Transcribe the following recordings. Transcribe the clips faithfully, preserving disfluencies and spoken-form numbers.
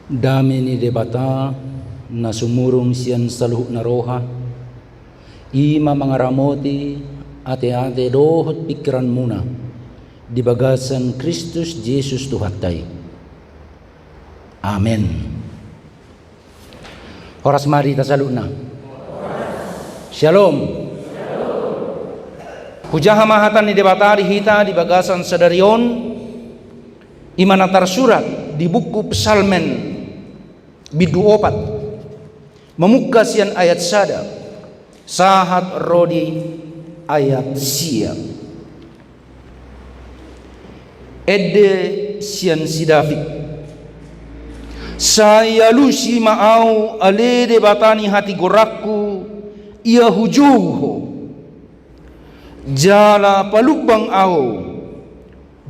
Dame ni Debata, na sumurung sian saluhutna roha, i ma mangaramoti ateate dohot pingkiranmuna di bagasan Kristus Jesus Tuhanta i. Amen. Horas ma di hita saluhutna. Syalom. Hujaha ma hata ni Debata di hita di bagasan sadari on, i ma na tarsurat di buku Psalmen bindu opat, mamungka sian ayat sada sahat ro di ayat sia. Ende sian si David. Sai alusi ma ahu, ale Debata ni hatigoranku, ia hujou Ho. Jala palumbang ahu,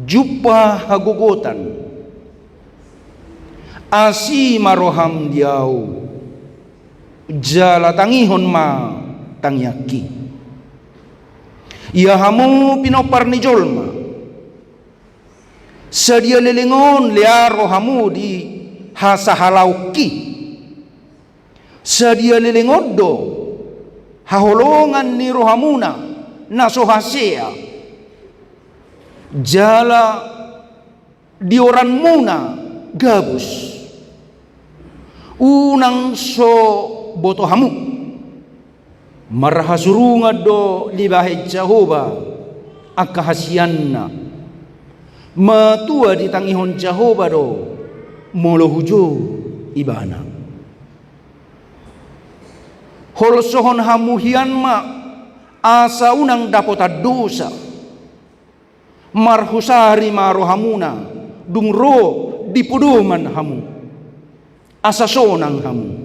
jumpa hagogotan. Asi ma roham di ahu, jala tangihon ma tangiangki. Ia hamu pinompar ni jolma, sadia leleng on lea rohamu di hasahalaonki. Sadia leleng on do haholongan ni rohamuna na so hasea, jala dioranmuna gabus. Unang so boto hamu. Marhasurungan do dibahen Jahowa angka hasianna. Matua ditangihon Jahowa do molo hujou Ibana. Holsohon hamu hian ma, asa unang dapotan dosa. Marhusari ma rohamuna, dung ro di podoman hamu. Asa sonang hamu.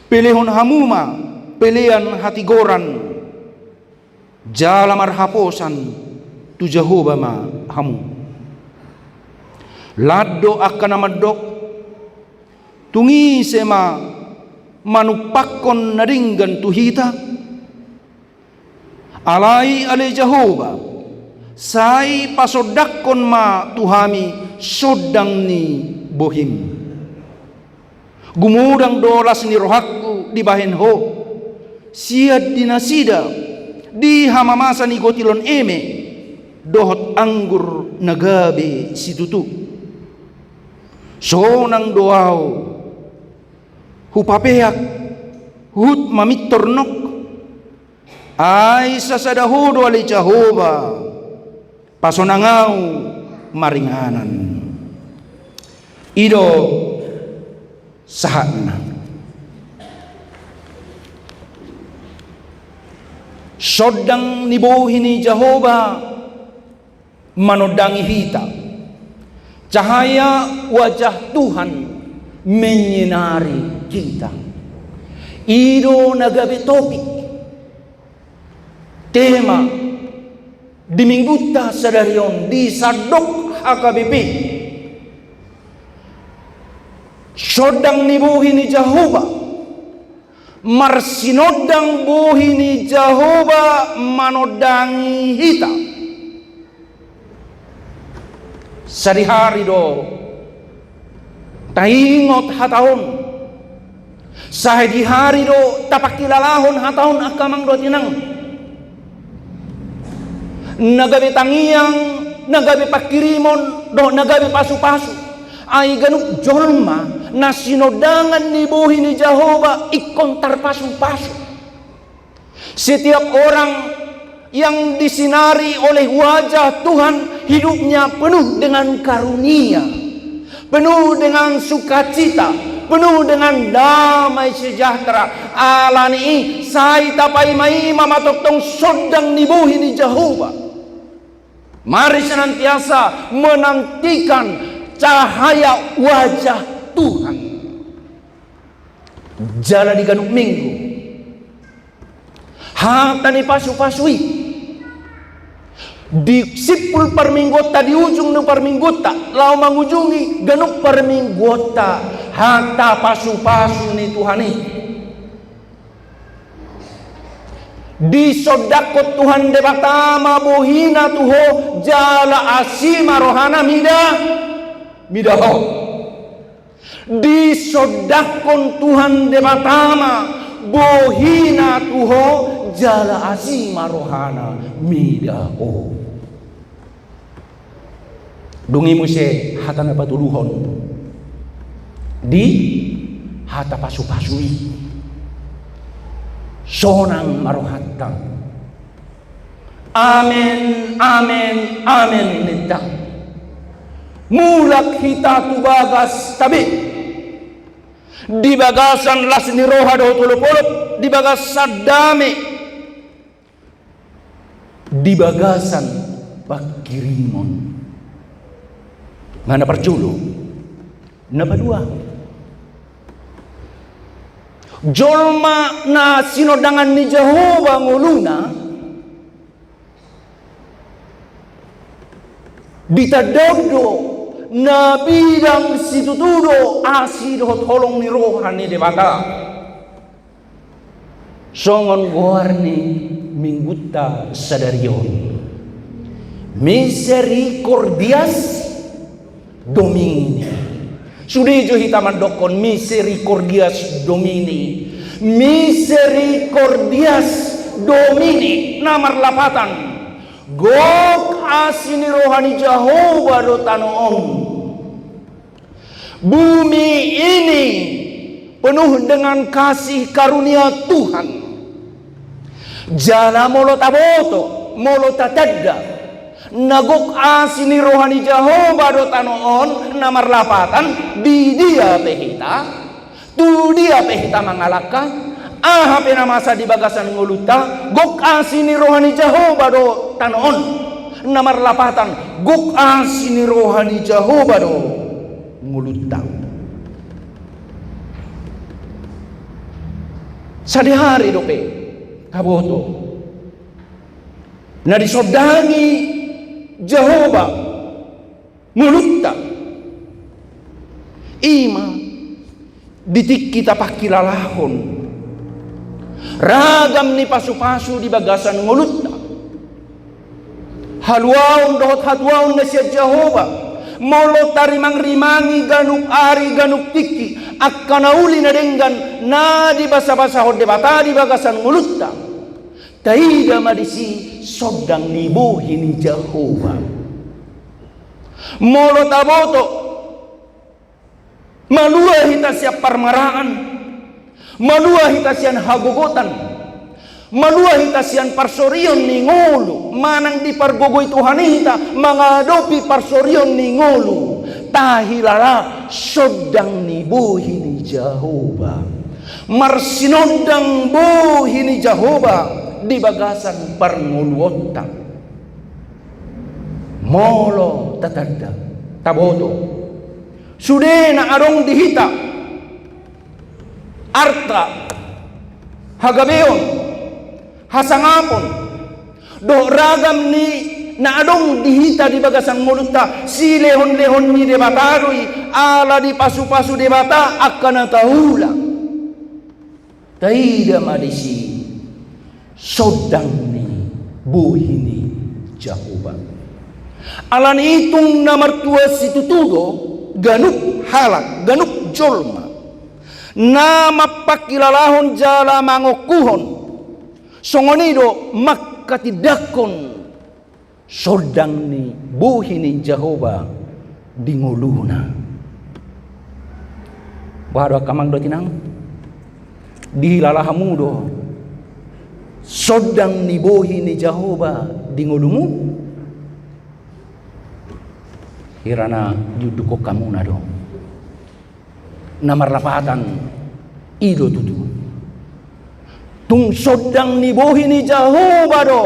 Pelehon hamu ma pelean hatigoran, jala marhaposan tu Jahowa ma hamu. Lam do angka na mandok, tung ise ma manumpakkon na denggan tu hita? Alai ale Jahowa, sai pasondangkon ma tu hami sondang ni bohim. Gumodang do las ni rohangku dibahen Ho, sian di nasida di hamamasa ni gotilon eme, dohot anggur na gabe situtu. Sonang do ahu, hupapeak, huhut mamintor nok. Ai sasada Ho do ale Jahowa, pasonang ahu maringanan. I do sahatna. Sondang ni bohi ni Jahowa manondangi hita. Cahaya wajah Tuhan menyinari kita. I do na gabe topik, tema di minggunta sadari on di sandok H K B P. Sondang ni bohi ni Jahowa. Marsinondang bohi ni Jahowa manondangi hita. Sadihari do taingot hata on. Sadihari do tapangkilalahon hata on angka amang dohot inang. Na gabe tangiang, na gabe pangkirimon, dohot na gabe pasupasu. Ai ganup jolma na sinondangan ni bohi ni Jahowa ingkon tarpasupasu. Setiap orang yang disinari oleh wajah Tuhan, hidupnya penuh dengan karunia, penuh dengan sukacita, penuh dengan damai sejahtera. Alani i sai tapaimaima ma tongtong sondang ni bohi ni Jahowa. Mari senantiasa menantikan cahaya wajah Tuhan. Jala di ganup minggu, hata ni pasupasu i di simpul parmingguonta, di ujung ni parmingguonta, laho mangujungi ganup parmingguonta, hata pasupasu ni Tuhan i. Disondangkon Tuhan Debata ma bohina tu ho, jala asi ma rohana mida, mida ho. Disondangkon Tuhan Debata ma bohina tu ho, jala asi ma rohana mida ho. Dung i muse hata na patuduhon di hata pasupasu i. Sonang ma rohanta. Amen, amen, amen ninta. Mulak hita tu bagasta be. Di bagasan las ni roha dohot olopolop, di bagasan dame, di bagasan pangkirimon. Nga na parjolo, na paduahon. Jolma na sinondangan ni Jahowa ngoluna, ditandahon do na bidang situtu do asi dohot holong ni roha ni Debata. Songon goar ni minggunta sadari on, Misericordias Domini. Sude jo hita mandokkon Misericordias Domini. Misericordias Domini, na marlapatan, gok asi ni roha ni Jahowa do tano on. Bumi ini penuh dengan kasih karunia Tuhan. Jala molo taboto, molo tatanda, na gok asi ni roha ni Jahowa do tano on, na marlapatan, di dia pe hita, tu dia pe hita mangalangka, aha pe na masa di bagasan ngolunta, gok asi ni roha ni Jahowa do tano on, na marlapatan, gok asi ni roha ni Jahowa do ngolunta. Sadihari dope taboto na disondangi Jahowa ngolunta, i ma di tingki tapangkilalahon ragam ni pasupasu di bagasan ngolunta. Haluaon dohot hatuaon na sian Jahowa, molo tarimangrimangi ganup ari ganup tingki angka na uli na denggan na dibasabasahon Debata di bagasan ngolunta, taida ma disi sondang ni bohi ni Jahowa. Molo taboto, malua hita sian parmaraan, malua hita sian hagogotan, malua hita sian parsorion ni ngolu, manang dipargogoi Tuhan hita mangadopi parsorion ni ngolu, tahilala sondang ni bohi ni Jahowa. Marsinondang bohi ni Jahowa di bagasan parngoluonta. Molo tatanda, taboto, sude na adong di hita, arta, hagabeon, hasangapon, dohot ragam ni na adong di hita di bagasan ngolunta, silehonlehon ni Debata do i, ala dipasupasu Debata angka na taula. Taida ma disi sondang ni bohi ni Jahowa. Alani i tung na martua situtu do ganup halak, ganup jolma na mampangkilalahon jala mangongkuhon, songon i do mangkatindangkon sondang ni bohi ni Jahowa di ngoluna. Boha do angka amang dohot inang? Dihilala hamu do sondang ni bohi ni Jahowa di ngolumu? Hira na diundukhon hamuna do. Na marlapatan i do tutu. Tung sondang ni bohi ni Jahowa do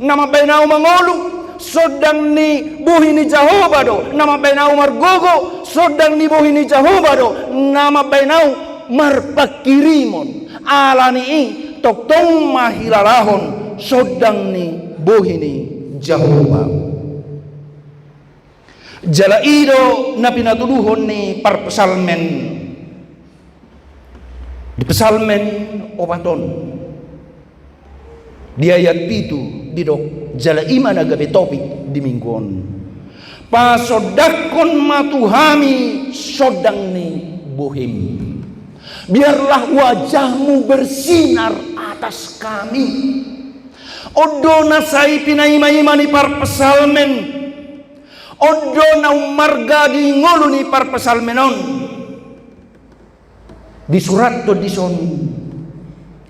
na mambahen ahu mangolu, sondang ni bohi ni Jahowa do na mambahen ahu margogo, sondang ni bohi ni Jahowa do na mambahen ahu marpangkirimon. Alani i tongtong ma hilalahon sondang ni bohi ni Jahowa. Jala i do na pinatuduhon ni parpsalmen di Psalmen opat on, di ayat pitu didok, jala i ma na gabe topik di minggu on: Pasondangkon ma tu hami sondang ni bohim. Biarlah wajahmu bersinar atas kami. On do na sai pinaimaima ni parpsalmen. On do na ummarga di ngolu ni parpsalmen on. Disurathon dison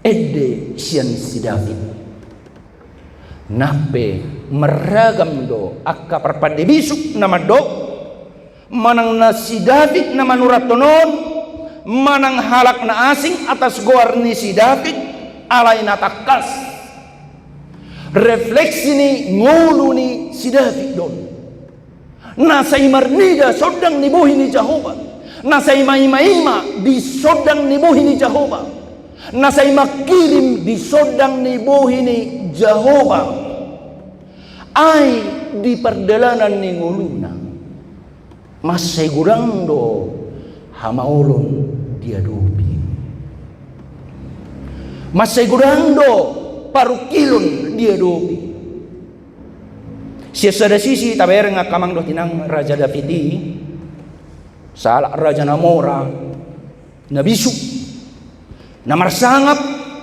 ende sian si David. Nang pe marragam do angka parpande bisuk na mandok, manang na si David na manurathon on, manang halak na asing atas goar ni si David, alai na tangkas refleksi ni ngolu ni si David do on. Na sai marnida sondang ni bohi ni Jahowa, na sai maimaima di sondang ni bohi ni Jahowa, na sai mangkirim di sondang ni bohi ni Jahowa. Ai di pardalanan ni ngoluna, mansai godang do hamaolon diadopi. Mansai godang do parungkilon diadopi. Sian sada sisi tabereng angka amang dohot inang, Raja David i sahalak raja na mora, na bisuk, na marsangap,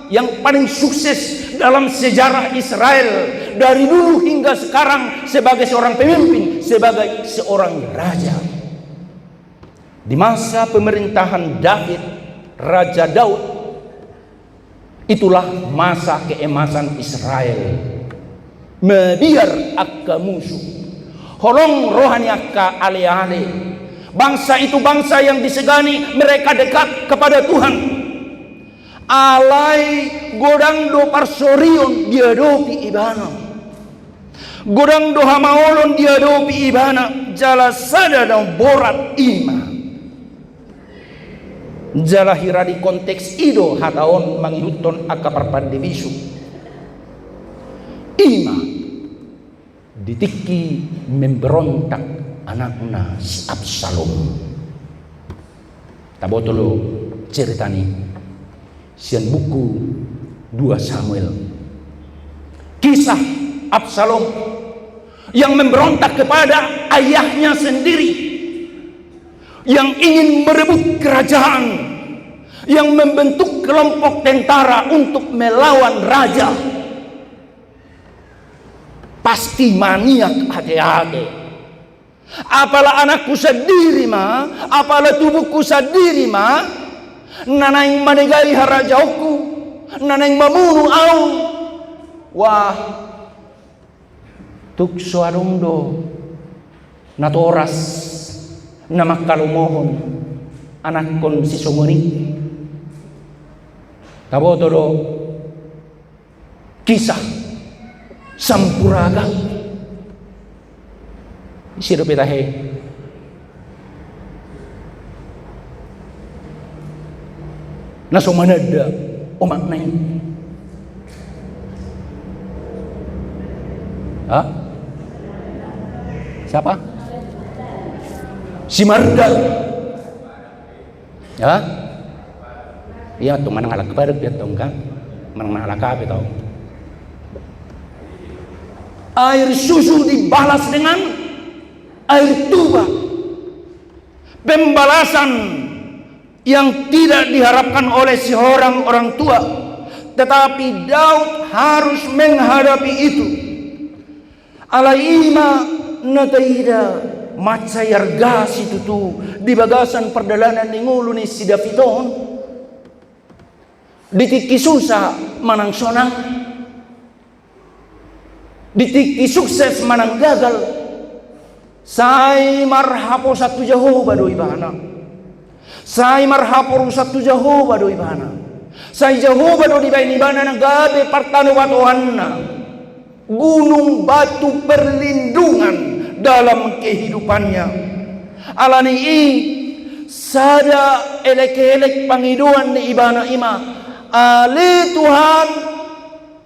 yang paling sukses dalam sejarah Israel dari dulu hingga sekarang sebagai seorang pemimpin, sebagai seorang raja. Di masa pemerintahan David, Raja Daud, itulah masa keemasan Israel. Mabiar angka musuh. Holong roha ni angka aleale. Bangsa itu bangsa yang disegani, mereka dekat kepada Tuhan. Alai godang do parsorion diadopi ibana. Godang do hamaolon diadopi ibana, jala sada na borat i ma. Jala hira di konteks i do hata on mangihuthon angka parpande bisuk. I ma di tingki memberontak anakna si Absalom. Taboto do cerita ni sian buku dua Samuel. Kisah Absalom yang memberontak kepada ayahnya sendiri, yang ingin merebut kerajaan, yang membentuk kelompok tentara untuk melawan raja. Pasti maniak ateate. Apala anakku sandiri ma, apala tubuhku sandiri ma, na naeng manegai harajaonku, na naeng mamunu ahu. Wah, tung so adong do natoras na mangkalomohon anakkon sisongon i. Taboto do kisah Sampuraga. Ise dope tahe na so mananda omakna i? Ha? Siapa? Si Marga. Ya? Ia tong manang halak Batak, ia tong kan manang halak apa tau. Air susu dibalas dengan air tuba. Pembalasan yang tidak diharapkan oleh seorang orang tua, tetapi Daud harus menghadapi itu. Alai i ma na taida mansai arga situtu di bagasan pardalanan ni ngolu ni si David on. Di tingki susa manang sonang, di tingki sukses manang gagal, sai marhaposan tu Jahowa do ibana. Sai marhaporusan tu Jahowa do ibana. Sai Jahowa do dibaen ibana na gabe partanobatoanna, gunung batu perlindungan dalam kehidupannya. Alani i, sada elek-elek pangidoan ni ibana i ma, ale Tuhan,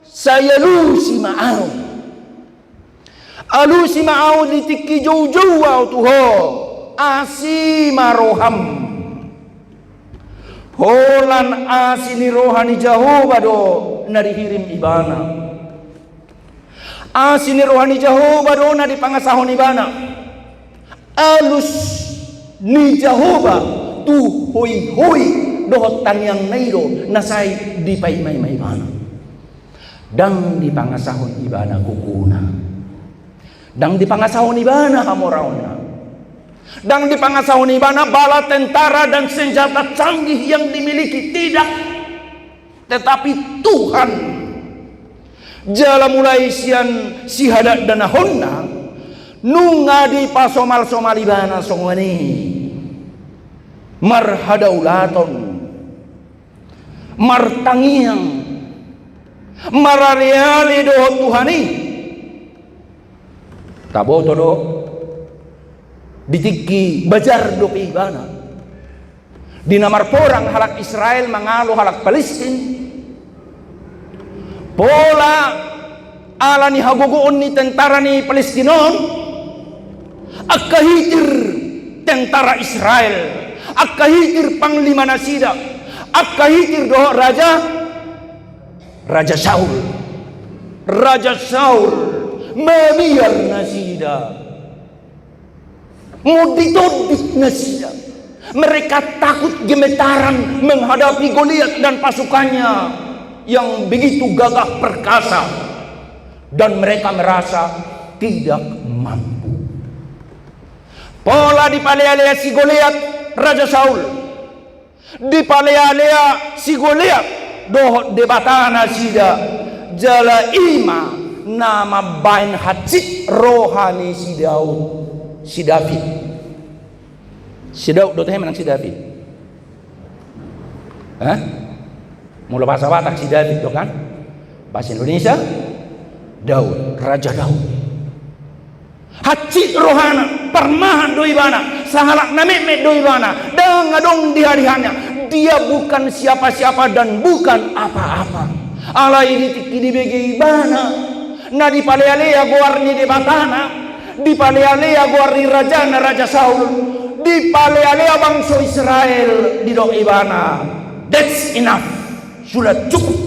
sai alusi ma ahu. Alusi ma ahu di tingki joujou ahu tu Ho, asi ma roham. Holan asi ni roha ni Jahowa do na dihirim ibana. Asi ni roha ni Jahowa do na dipangasahon ibana. Alus ni Jahowa Tu hoihoi dohot tangiangna i do na sai dipaimaima ibana. Ndang dipangasahon ibana gogona. Ndang dipangasahon ibana hamoraonna. Ndang dipangasahon ibana bala, tentara, dan senjata canggih yang dimiliki. Tidak. Tetapi Tuhan. Jala mulai sian sihadatdanahonna, nunga dipasomalsomal ibana songon i. Marhadaulaton, martangiang, maraleale dohot Tuhan i. Taboto do, di tingki bajar dope ibana. Di na marporang halak Israel mangalo halak Palestin, pola ala ni hagogoon ni tentara ni Palestin on, angka hitir tentara Israel, angka hitir panglima nasida, angka hitir dohot raja, Raja Saul. Raja Saul mabiar nasida. Moditodit nasida. Mereka takut gemetaran menghadapi Goliat dan pasukannya yang begitu gagah perkasa, dan mereka merasa tidak mampu. Pola dipalealea si Goliat Raja Saul. Dipalealea si Goliat dohot debata nasida, jala i ma na mambahen hansit roha ni si Daud, si David. Si Daud do tahe manang si David? Hah? Molo bahasa Batak si David do kan? Bahasa Indonesia Daud, Raja Daud. Hansit rohana, parmahan do ibana, sahalak na metmet do ibana, ndang adong dihadihana. Dia bukan siapa-siapa dan bukan apa-apa. Alai di tingki dibege ibana, na dipalealea goar ni debatana, dipalealea goar ni rajana Raja Saul, dipalealea bangso Israel, didok ibana, "That's enough, sudah cukup.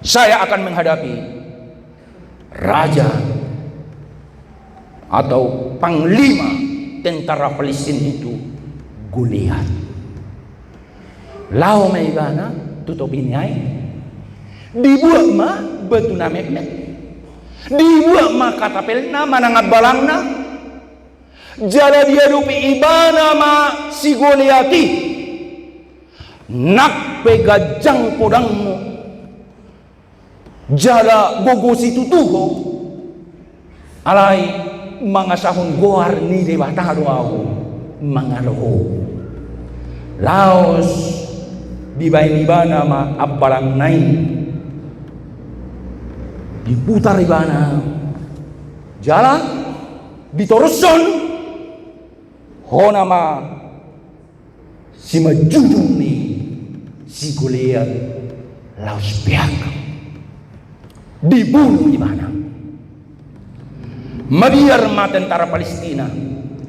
Saya akan menghadapi raja atau panglima tentara Palestin itu, Goliat." Laho ma ibana tu topi ni aek, dibuat ma batu na metmet, dibuat ma katapelna manang ambalangna, jala diadopi ibana ma si Goliat i. "Nang pe ganjang podangmu, jala gogo situtu ho, alai mangasahon goar ni Debata do ahu mangalo ho." Laos dibaen ibana ma ambalangna i, diputar ibana, jala ditoroshon, hona ma simanjujung ni si Goliat laos peak, dibunu ibana. Mabiar ma tentara Palestina,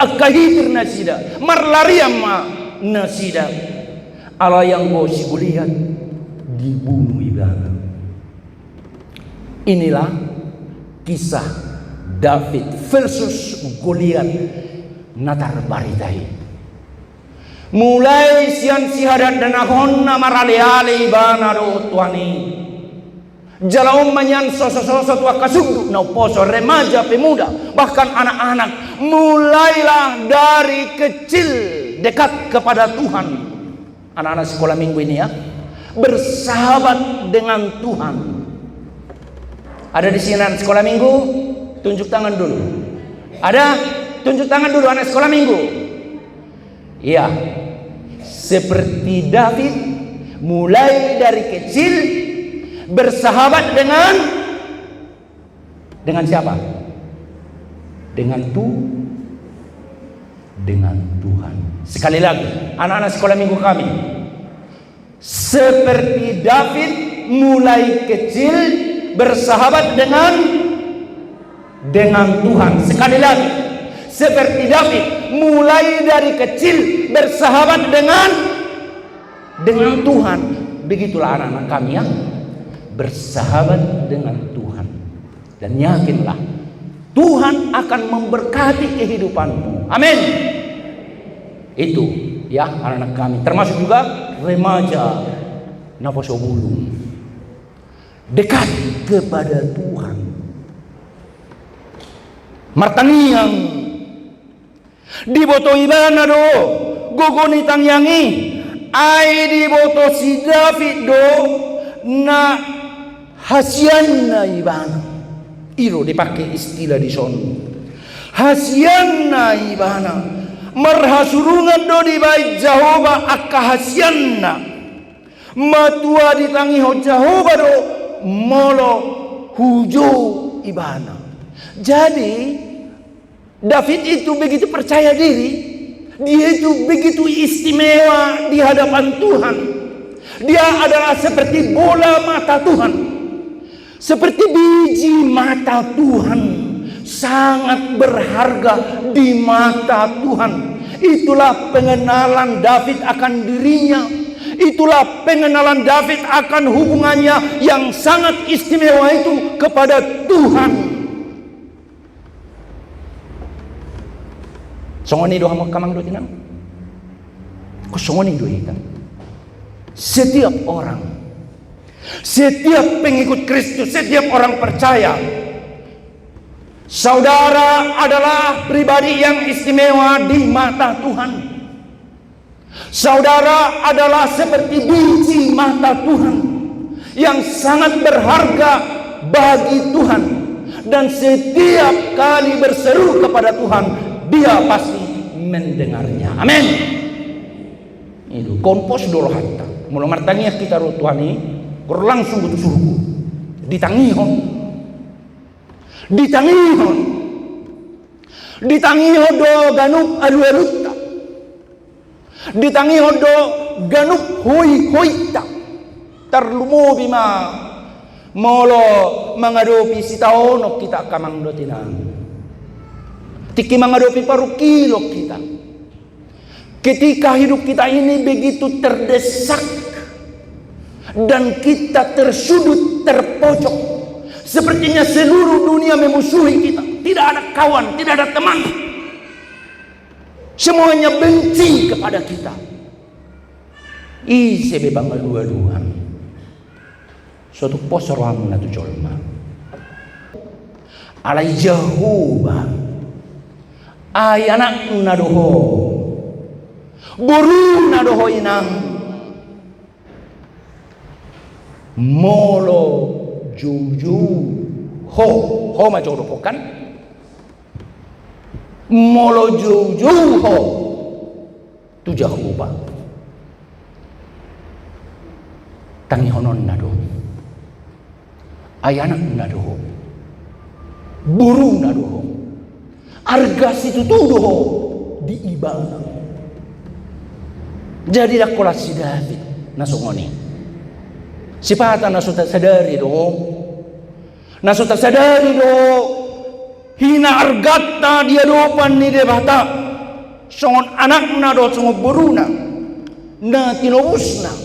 angka hitir nasida, marlarian ma nasida. Alai anggo si Goliat, dibunu ibana. Inilah kisah David versus Goliat na tarbarita i. Mulai sian sihadatdanahonna maraleale ibana dohot Tuhan i. Jala on ma nian sosososo tu angka sundut na umposo, remaja, pemuda, bahkan anak-anak. Mulailah dari kecil dekat kepada Tuhan. Anak-anak sekolah minggu ini ya, bersahabat dengan Tuhan. Ada di sini anak sekolah minggu? Tunjuk tangan dulu. Ada? Tunjuk tangan dulu anak sekolah minggu. Iya. Seperti David, mulai dari kecil bersahabat dengan, dengan siapa? Dengan Tu-, dengan Tuhan. Sekali lagi, anak-anak sekolah minggu kami. Seperti David, mulai kecil bersahabat dengan, dengan Tuhan. Sekali lagi, seperti David, mulai dari kecil bersahabat dengan, dengan Tuhan. Begitulah anak-anak kami yang bersahabat dengan Tuhan. Dan yakinlah, Tuhan akan memberkati kehidupanmu. Amin. Itu, ya, anak-anak kami, termasuk juga remaja naposo bulung. Dekat kepada Tuhan. Martangiang. Diboto ibana do gogo ni tangiang i. Ai diboto si David do na hasianna ibana. I do dipake istilah dison. Hasianna ibana. Marhasurungan do dibaen Jahowa angka hasianna. Matua ditangihon Jahowa do molo hujou ibana. Jadi, David itu begitu percaya diri, dia itu begitu istimewa di hadapan Tuhan. Dia adalah seperti bola mata Tuhan, seperti biji mata Tuhan, sangat berharga di mata Tuhan. Itulah pengenalan David akan dirinya. Itulah pengenalan David akan hubungannya yang sangat istimewa itu kepada Tuhan. Songon i do hamu angka amang dohot inang. Songon i do hita. Setiap orang, setiap pengikut Kristus, setiap orang percaya, saudara adalah pribadi yang istimewa di mata Tuhan. Saudara adalah seperti biji mata Tuhan yang sangat berharga bagi Tuhan, dan setiap kali berseru kepada Tuhan, Dia pasti mendengarnya. Amin. Itu kompos do rohanta. Molo martangiang hita dohot Tuhan i, gor langsung do tu surgo. Ditangihon. Ditangihon. Ditangihon do ganup alualunta. Ditangihon do ganup hoihoita. Tarlumobi ma molo mangadopi sitaonon hita angka amang dohot inang. Tingki mangadopi parungkilon hita. Ketika hidup kita ini begitu terdesak dan kita tersudut, terpojok, sepertinya seluruh dunia memusuhi kita. Tidak ada kawan, tidak ada teman. Semuanya benci kepada kita. Ise be pangalualuan. So tumpak rohamuna tu jolma. Alai Jahowa, ai anakna do ho. Boruna do ho, inang. Molo joujou ho, ho ma jodohon kan? Molo joujou ho tu Jahowa, tangihononna do. Ai anakna do ho. Boruna do ho. Arga situtu do ho di Ibana. Jadi ndang holan si David na songon i. Sipata na so tasadari do ho. Na so tasadari do hina arganta di adopan ni Debata, songon anakna dohot songon boruna na tinobusna.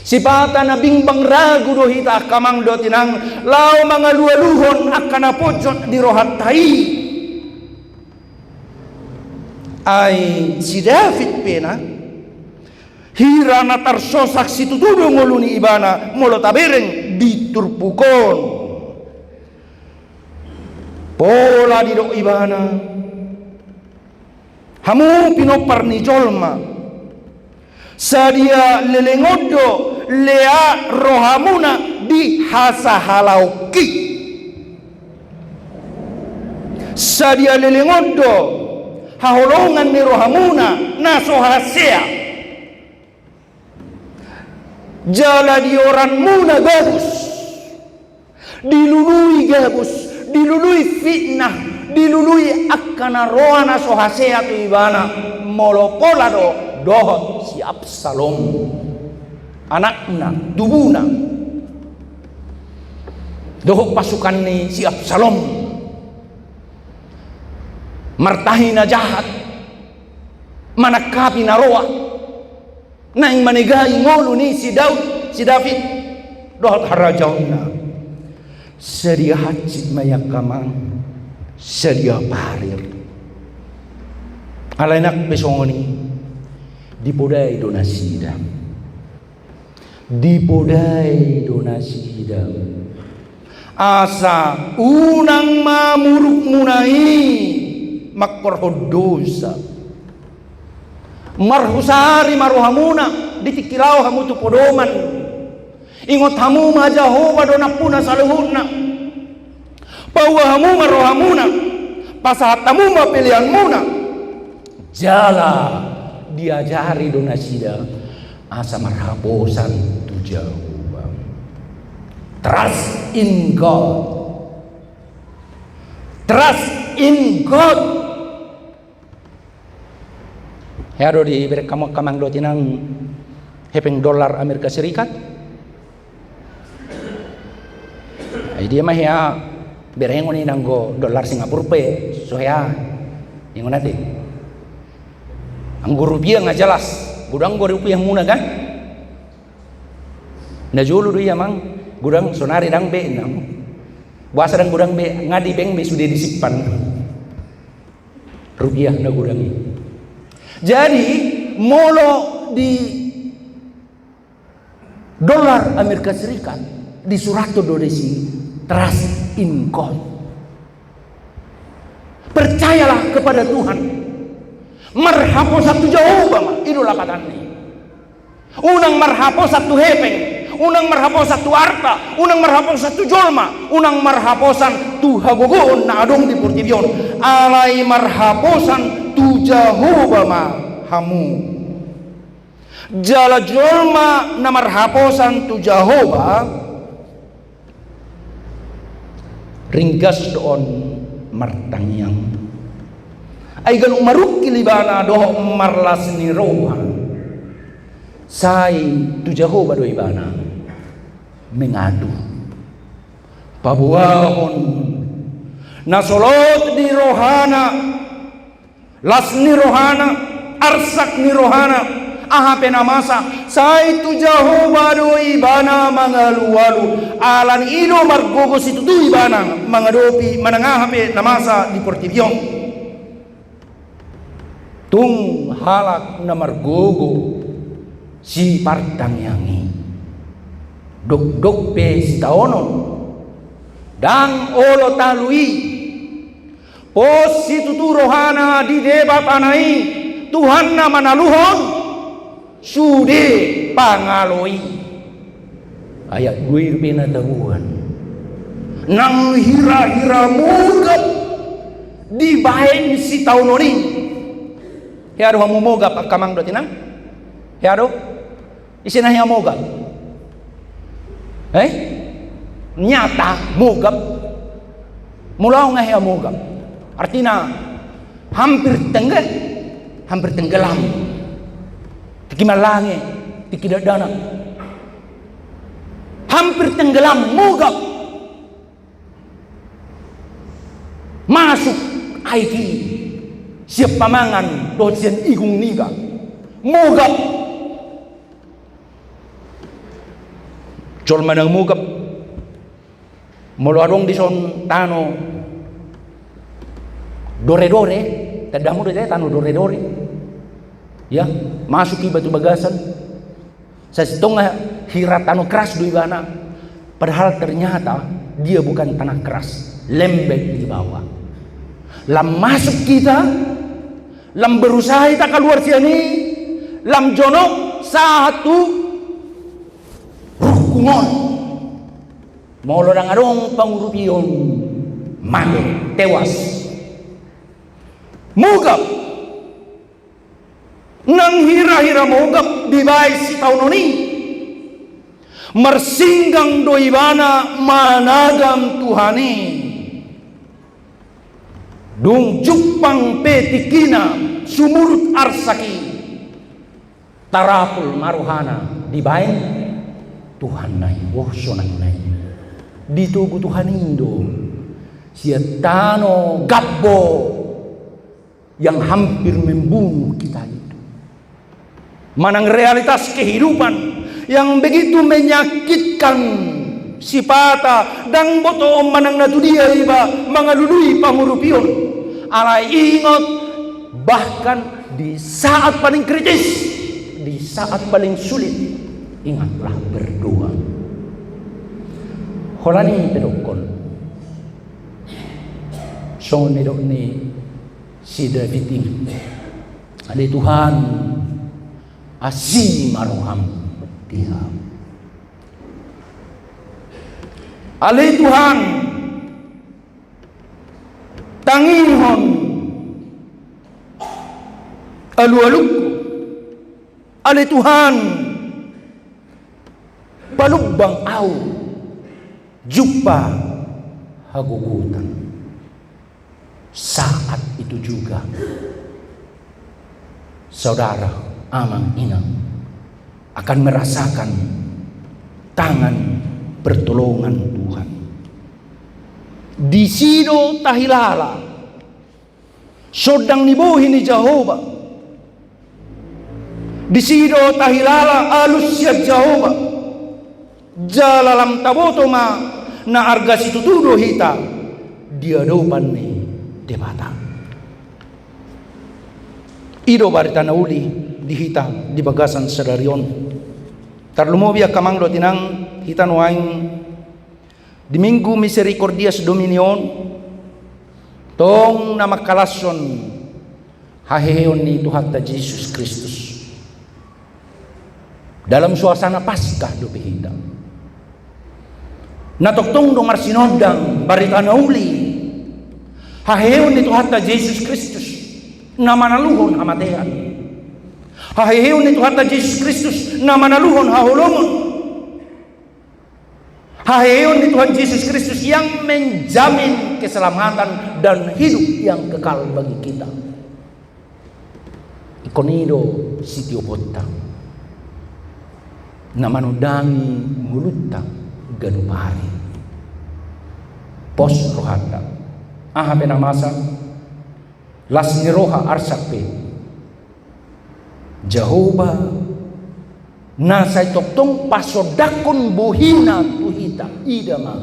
Sipata na bimbang ragu do hita angka amang dohot inang, laho mangalualuhon angka na pojok di rohanta i. Ai si David pe na hira na tarsosak situtu do ngolu ni ibana molo tabereng di turpuk on. Pola didok ibana, hamu pinompar ni jolma, sadia leleng on do lea rohamuna di hasahalaonki. Sadia leleng on do haholongan ni rohamuna na so hasea. Jala dioranmuna gabus. Dilului gabus, dilului fitnah, dilului angka na roa na so hasea tu ibana, molo pola do dohot si Absalom. Anakna, tubuna. Dohot pasukan ni si Absalom. Martahi na jahat. Manangkapi na roa. Naeng manegai ngolu ni si Daud, si David. Dohot harajaonna. Sadia hansit ma i angka amang, sadia parir. Alai nang pe songon i, Dipodai do nasida. Dipodai do nasida. Asa unang ma murukmuna i mangkorhon dosa. Marhusari ma rohamuna di tingki laho hamu tu podoman. Ingot hamu ma Jahowa do nampuna saluhutna. Paua hamu ma rohamuna, pasahat hamu ma peleanmuna. Jala diajari do nasida asa marhaposan tu Jahowa. Trust in God. Trust in God. Hea do dibereng hamu angka amang dohot inang hepeng dolar Amerika Serikat? Ai dia ma hea berengon i, nanggo dolar Singapura pe so hea. Ingot ate. Anggo rupia nga jelas, godang do rupiamuna kan? Na jolo do i amang, godang, sonari ndang be, inna. Boasa ndang godang be? Nga di bank be sude disimpan rupia na godang i. Jadi molo di dolar Amerika Serikat disurathon do disi, trust in God. Percayalah kepada Tuhan. Marhaposan tu Jahowa ma, i do lapatanna i. Unang marhaposan tu hepeng, unang marhaposan tu arta, unang marhaposan tu jolma, unang marhaposan tu hagogoon na adong di portibi on. Alai marhaposan tu Jahowa ma hamu. Jala jolma na marhaposan tu Jahowa, ringgas do on martangiang. Ai ganup marungkil ibana dohot marlas ni roha. Sai tu Jahowa do ibana mangadu. Paboahon na solot di rohana, las ni rohana, arsak ni rohana, aha pe na masa, sai tu Jahowa do ibana mangalualu. Alani i do margogo situtu ibana mangadopi manang aha pe na masa di portibi on. Tung halak na margogo sipartangiang i, dokdok pe sitaonon, ndang olo talu i. Pos situtu rohana di Debatana i, Tuhanna manaluhon sude pangalo i. Ayat dua i pe na taboan. Nang hirahira mogap dibaen sitaonon i. Hea do hamu mogap angka amang dohot inang? Hea do? Ise na hea mogap? Eh? Nyata mogap? Molo au nga hea mogap? Artina hampir tengge-, hampir tenggelam. Tingki mallange, tingki dakdanak. Hampir tenggelam, mogap. Masuk aek i sian pamangan dohot sian igung niba. Mogap. Jolma na mogap. Molo adong dison tano dore-dore, tanda hamu do ate tano dore-dore. Ya, masuk iba tu bagasan. Sai sitongka hira tano keras do ibana. Padahal ternyata dia bukan tanah keras, lembek di bawah. Lam masuk hita, lam berusaha hita kaluar sian i, lam jonok sahat tu rungkung on. Molo ndang adong pangurupion, mate, tewas. Mogap. Nang hirahira mogap dibaen sitaonon i, marsinggang do ibana managam Tuhan i. Dung jumpang pe tingkina sumurut arsak i, tarapul ma rohana dibaen Tuhanna i. Wah, sonangna i. Ditogu Tuhan i do sian tano gabbo yang hampir membunuh kita itu. Manang realitas kehidupan yang begitu menyakitkan sipata, ndang botoon manang na tudia iba mangalului pangurupion. Alai ingot, bahkan di saat paling kritis, Di saat paling sulit, ingatlah berdoa. Holan i pe dohonon. Songon nidok ni si David i. Ale Tuhan, asi ma roham di hami. Ale Tuhan, tangihon alualungku. Ale Tuhan, palumbang ahu jumpa hagogotan. Saat itu juga, saudara, amang, inang, akan merasakan tangan pertolongan Tuhan. Disi do tahilala sondang ni bohi ni Jahowa. Disi do tahilala alus sian Jahowa. Jala lam taboto ma na arga situtu do hita di adopan ni Debata. I do barita na uli di hita di bagasan sadari on. Tarlumobi angka amang dohot inang, hita nuaeng di Minggu Misericordias Domini on, tong na mangkalashon haheheon ni Tuhanta Jesus Kristus. Dalam suasana Paskah dope hita. Na tongtong do marsinondang barita na uli haheheon ni Tuhanta Jesus Kristus na manaluhon hamatean. Haheheon ni Tuhanta Jesus Kristus na manaluhon haholomon. Haheheon ni Tuhan Jesus Kristus yang menjamin keselamatan dan hidup yang kekal bagi kita. Ingkon i do sitioponta na manondangi ngolunta ganup ari. Pos rohanta. Aha pe na masa, las ni roha, arsak pe, Jahowa na sai tongtong pasondangkon bohina tu hita. Ida ma,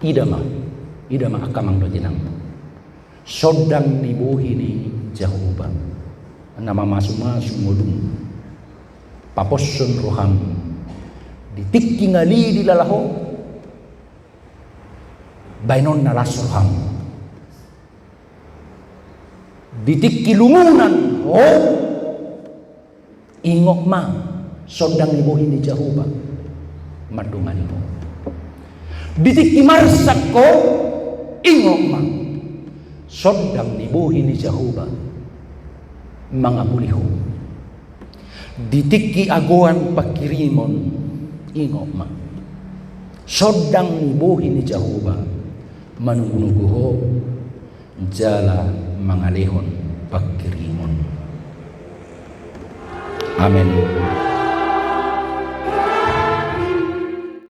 ida ma, ida ma angka amang dohot inang. Sondang ni bohi ni Jahowa na mamasumasu ngolum. Paposhon roham di tingki ngali dilala ho, baenon na las roham. Di tingki lumunan ho, ingot ma, sondang ni bohi ni Jahowa mandongani ho. Di tingki marsak ho, ingot ma, sondang ni bohi ni Jahowa mangapuli ho. Di tingki agoan pangkirimon, ingot ma, sondang ni bohi ni Jahowa manugunugu ho jala mangalehon pangkirimon. Amen.